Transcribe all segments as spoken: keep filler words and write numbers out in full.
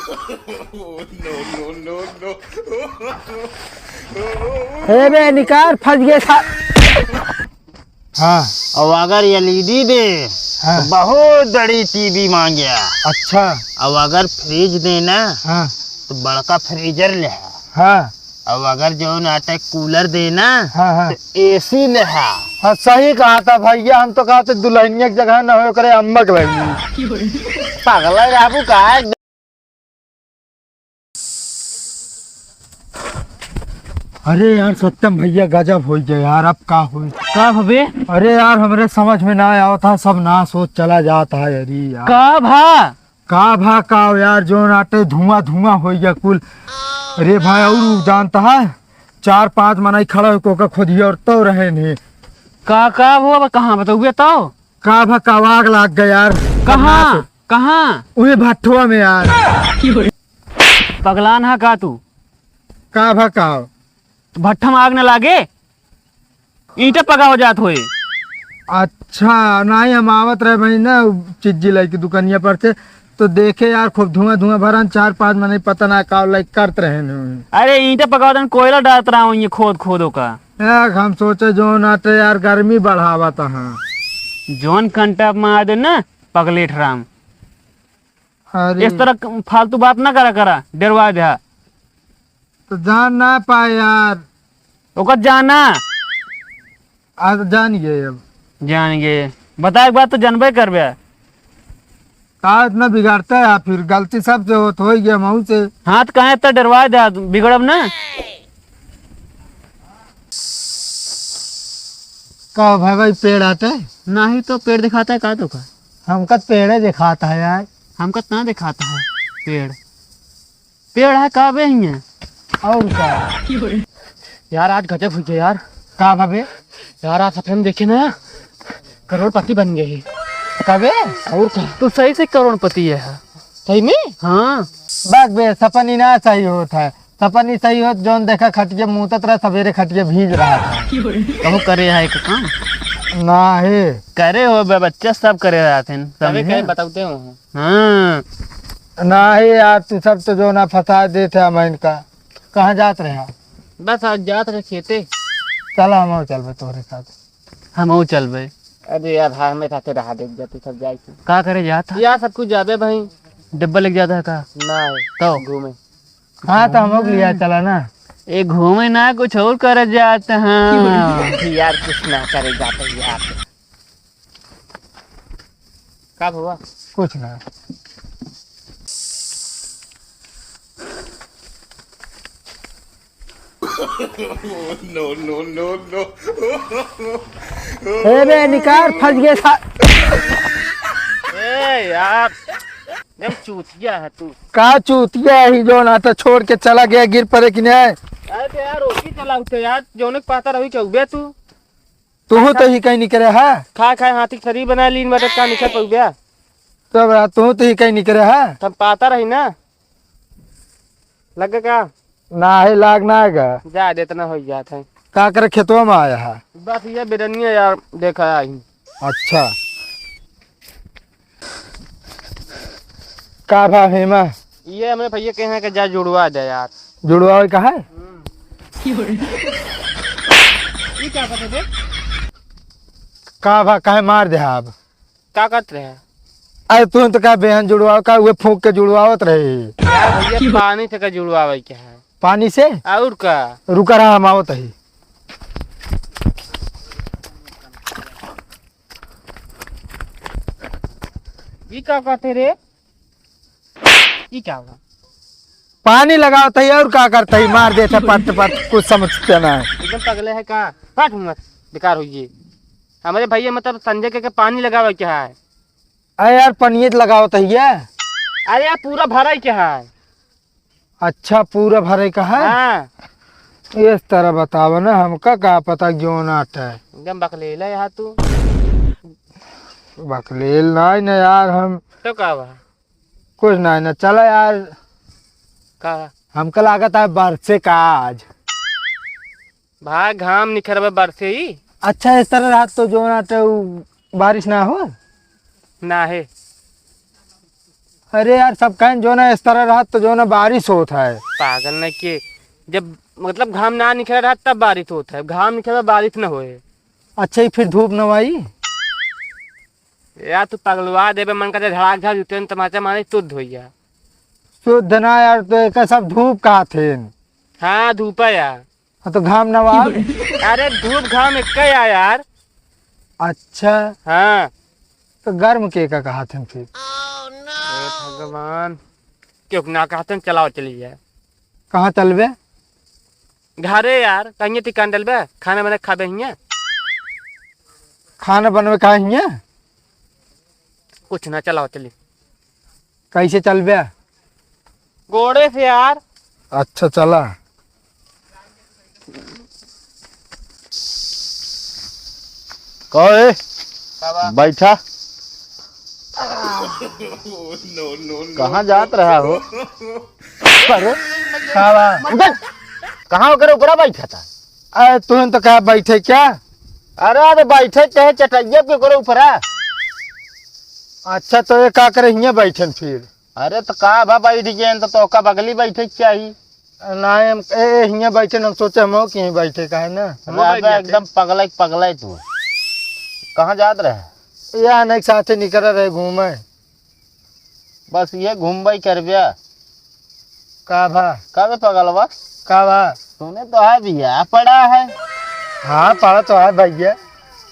No, no, no, no। हे बे, निकार, फंस गए सा। हाँ। और अगर एलईडी दे, हाँ। तो बहुत बड़ी टीवी मांगे। अच्छा। और अगर फ्रिज दे ना, हाँ। तो बड़का फ्रीजर ले। हाँ। और अगर जौन आटे कूलर दे ना, हाँ, हाँ। तो एसी ले। हाँ, सही कहा था भैया, हम तो कहा था दुल्हनिया की जगह ना हो, ओकरे अम्मा के लगी। पागल है बाबू का। अरे यार सत्यम भैया, गजब होइ गया यार, अब का होई? का हवे? अरे यार, हमरे समझ में ना आवत है, सब नाश होत चला जात है। अरे यार। का भा? का भा का यार, जौन आटे धुआं धुआं होइ गया कुल। अरे भाई, और उ जानता है, चार पांच मनई खड़ा होके ओका खोदिया और तो रहे नहीं। का, का हुआ बा, कहाँ बताउबे तो? का भा का आग लाग गया यार। कहाँ? कहाँ? उहे भट्ठवा में यार। पगलान हा का तू? का भा का? भट्ठा में आग न लागे, ईंटा पकावा जात होए। अच्छा, नाही, हम आवत रहे भाई ना, चिज्जी लाई की दुकानिया पर से, तो देखे यार, खूब धुआं धुआं भरन, चार पांच मनई पता ना का लाई करत रहे न। अरे, ईंटा पकावत हन, कोयला डालत रहा हूँ ये खोद खोद ओका। यार, हम सोचे जौन आटे यार, गर्मी बढ़ावत है। जौन कंटा मार दे ना, पगलेठ राम। अरे। इस तरह क-, फालतू बात ना करा करा, डरवा दे। तो जान ना पाए यार। ओकर जाना। आज जान गए अब। जान गए। बताए के बाद तो जानबे करबे। का इतना बिगाड़ता है आप फिर? गलती सबसे होत, हो गया महू से। हाँ, तो कहे इतना डरवा दे, बिगड़ब ना। का हो भाई, भाई पेड़ आटे? नाही तो पेड़ दिखाता है का तो का? हमका तो पेड़े दिखाता है यार। हमका तो ना दिखाता है पेड़। पेड़ है का बे हियाँ? और का? यार, आज गजब हुई है यार। का भा बे? यार, आज सपने में देखे ना, करोड़पति बन गए ही। का बे? और का? तू सही से करोड़पति है। सही में? हाँ। बक बे, सपन ही ना सही होत है। सपन ही सही होत, जौन देखा खटिया मूतत रहा, सवेरे खटिया भीज रहा था। कहूँ करे है का काम? नाही। करे हो बे बच्चा, सब करे रहत हैं, तबे समझे? कहे बताते हो। हाँ। नाही यार, तू सब तो जौन फंसा देत है हमैं का। कहाँ जात रहे आप? बस आज जात रहे खेते। चला, हमहू चलबे तोहरे साथ। हमहू चलबे। अरे यार, हाँ, हमें साथे रहा दे, जा तू सब जाए के। का करे जात है? यार, सब कुछ जाबे भाई। डब्बा लेके जाता है का? ना। तो? घूमे। हाँ, तो हमहू के लिया चला ना। ए, घूमे ना, कुछ और करे जात है। यार, कुछ ना करे जाते यार। का भवा? कुछ ना। No, no, no, no। हे बे, निकार, फंस गए सा-, ए यार, एकदम चूतिया है तू। का चूतिया है, जो ना तो छोड़ के चला गया, गिर पड़े कि नहीं? अरे तो यार, ओकी चला उठे यार, जोने के पाता रही क्या उबे तू? तू तो ही कहीं निकरे है। खा खाए हाथी के शरीर बना लीन, मदद का निकल पउबे। तब रहा, तू तो ही कहीं निकरे है। तब पाता रही ना। लग का? नाही, लाग ना गा। जा दे, इतना हो जात है। का करे खेतवा में आया है? बस ये बिरनिया यार, देखा आई। अच्छा। का भा हेमा? ये हमरे भैया कहे हैं कि जा जुड़वा दे यार। जुड़वावे का है? हम्म। ये क्या करते थे? का भा, काहे मार दे आप? का करत रहे? अरे तू तो का बेहन जुड़वाओ का, उहे फूंक के जुड़वावत रहे। यार भैया, पानी से का जुड़वावे के है? पानी से? और का? रुका रहा, हम आवत ही। ई का कहते रे? ई का हुआ? पानी लगावत ही और का करत ही, मार देत है पट पट, कुछ समझते ना है। एकदम पगले है का? हट मत, बेकार होइए। हमरे भैया मतलब संजय के, के पानी लगावे के है। अरे यार, पनिये तो लगावत ही ये। अरे यार, पूरा भराई के है। अच्छा, पूरा भरे का है? हाँ। इस तरह बतावा ना, हमका का पता क्यों ना है। एकदम बकलेला यहाँ तू। बकलेल ना है ना यार, हम तो का बा? कुछ ना है ना, चला यार। का? हमका लागत है बरसे का आज। भाई, घाम निखरबे बरसे ही। अच्छा, इस तरह रात तो जो ना तो बारिश ना हो? ना है। अरे यार, सब कहें जो ना इस तरह रहत तो जो ना बारिश होत है। पागल नहीं के, जब मतलब घाम ना निकल रहा तब बारिश होत है, घाम निकल बारिश न होए। अच्छा, ये फिर धूप न आई? यार तू पगलवा देबे, मन करते धड़ाक धड़ जूते में तमाचा मारे शुद्ध हो जा। शुद्ध ना यार, तो एक सब धूप कहा थे। हाँ धूप है यार। हाँ, तो घाम ना बा। अरे धूप घाम एक ही आ यार। अच्छा। हाँ। तो गर्म के का कहा थे फिर? हे भगवान, क्यों ना कहा थे, चलाओ चली जाए। कहाँ चलबे? घरे यार, कहीं ठिकान डलबे, खाना बना खाबे हियाँ। खाना बनवे का हियाँ? कुछ ना, चलाओ चली। कैसे चलबे? गोड़े से यार। अच्छा चला। कहो ए, का बा? बैठा। कहाँ जात रहा हो? अरे, का बा? उधर, कहाँ ओकरे ऊपरा बैठा था? अरे, तुम तो कहा बैठे क्या? अरे, अरे, बैठे चाहे चटैया पे ओकरे ऊपरा। अच्छा, तो ये का करे हियाँ बैठन फिर? अरे, तो का बा बैठ गए तो, तो का बगली बैठे के चाही? ना, हम, ए, ए, हियाँ बैठे, हम सोचे हम हो कि यहीं बैठे, काहे ना? हम अबे बैठ जाते। एकदम पगला, पगला है तू। कहाँ जात रहे? या नहीं, साथे निकल रहे घूमे। बस ये घूमबई करबे। का भा? का बे पगलवा? का भा? तूने तो है बिया पड़ा है। हाँ, पड़ा तो है भैया।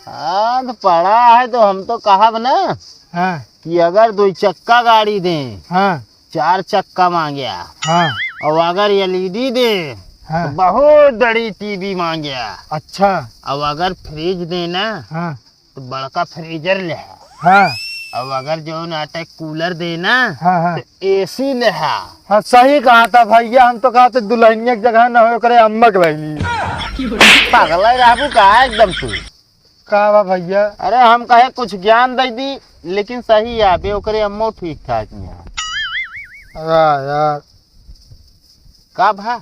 हाँ, तो पड़ा है तो हम तो कहब ना हाँ। कि अगर दो चक्का गाड़ी दें, हाँ। चार चक्का मांग्या, हाँ। और अगर एलईडी दे, हाँ। तो बहुत बड़ी टीवी मांग्या। अच्छा। और अगर फ्रिज दे ना, हाँ। तो बड़का फ्रीजर ले। हाँ। और अगर जौन आटे कूलर दे ना, हाँ, हाँ। तो एसी ले। हाँ, सही कहा था भैया, हम तो कहा था दुल्हनिया की जगह ना हो, ओकरे अम्मा के लाइली। पागल है रहबू का एकदम तू। का बा भैया? अरे हम कहे कुछ ज्ञान दे दी, लेकिन सही है बे, ओकरे अम्मो ठीक ठाक ही है। वाह यार। का भा?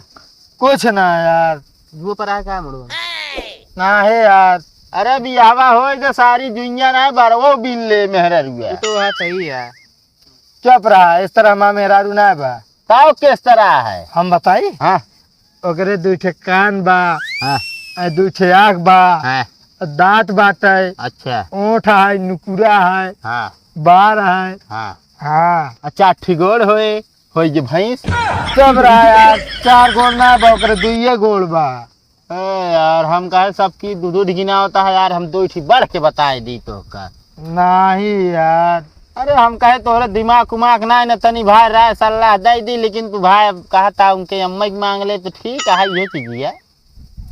कुछ ना यार। जुआ पर आए का मुड़वा? ना है यार। अरे बियाहवा होए तो सारी दुनिया ना बरवो बिन ले मेहररुआ। ये तो बात सही है। चुप रहा, इस तरह हमार मेहरारू ना बा। ताव किस तरह है? हम बताई? हाँ। ओकरे दुई ठे कान बा, हाँ। आ दुई ठे आँख बा, हाँ। दाँत बाटे, अच्छा। ओंठ है, नुकुरा है, हाँ। बार है। हाँ। हाँ। आ चार ठे गोड़ होए, होई जे भैंस। चुप रहा यार, चार गोड़ ना बा, ओकरे दुइये गोड़ बा। ए यार, हम कहे सबकी दू दू ढिगिना होता है यार, हम दो ठी बढ़ के बताए दी तो का। नहीं यार। अरे हम कहे तोहरे दिमाग उमाग ना है ना, तनी भाई राय सलाह दे दी, लेकिन तू भाई कहा था उनके अम्मा की मांग ले तो ठीक है, ये चीज है।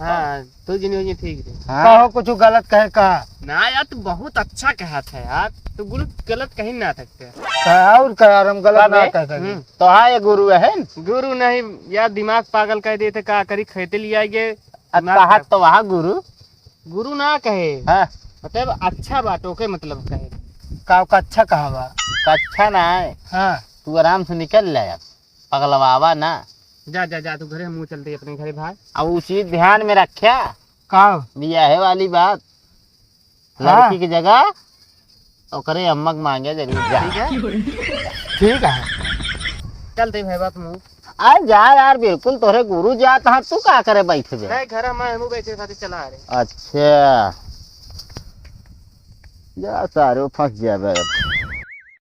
हाँ, तू जिन हो ये ठीक है। हाँ। कहो कुछ गलत कहे का? ना यार, तू बहुत अच्छा कहा था यार, तू गुरु गलत कहीं ना सकते। तो और का यार, हम गलत ना कह सके। हम्म। तो हाँ, ये गुरु है न? गुरु नहीं यार, दिमाग पागल कर देते, का करी, खेते ले आएंगे। अब दिमाग कहा खराब। तो वहाँ गुरु? गुरु ना कहे। हाँ। मतलब अच्छा बात, ओके मतलब कहे। का, का अच्छा कहा बा? का अच्छा ना है। हाँ। तू आराम से निकल ले अब, पगलवावा ना। जा, जा, जा, तू घरे, हम चलते अपने घरे भाई। अब उसी ध्यान में रख्या। का? बियाहे वाली बात। हाँ। लड़की की जगह ओकरे अम्मा के मांगे जरूर जा। ठीक है? ठीक है। चलते भाई बाप मुँह। अरे जा यार, बिल्कुल तोहरे गुरु जात हाँ, तू का करे बैठ बे? नहीं, घर में हमू बैठे खातिर चला रहे। अच्छा। जा सारे फंस जाबे।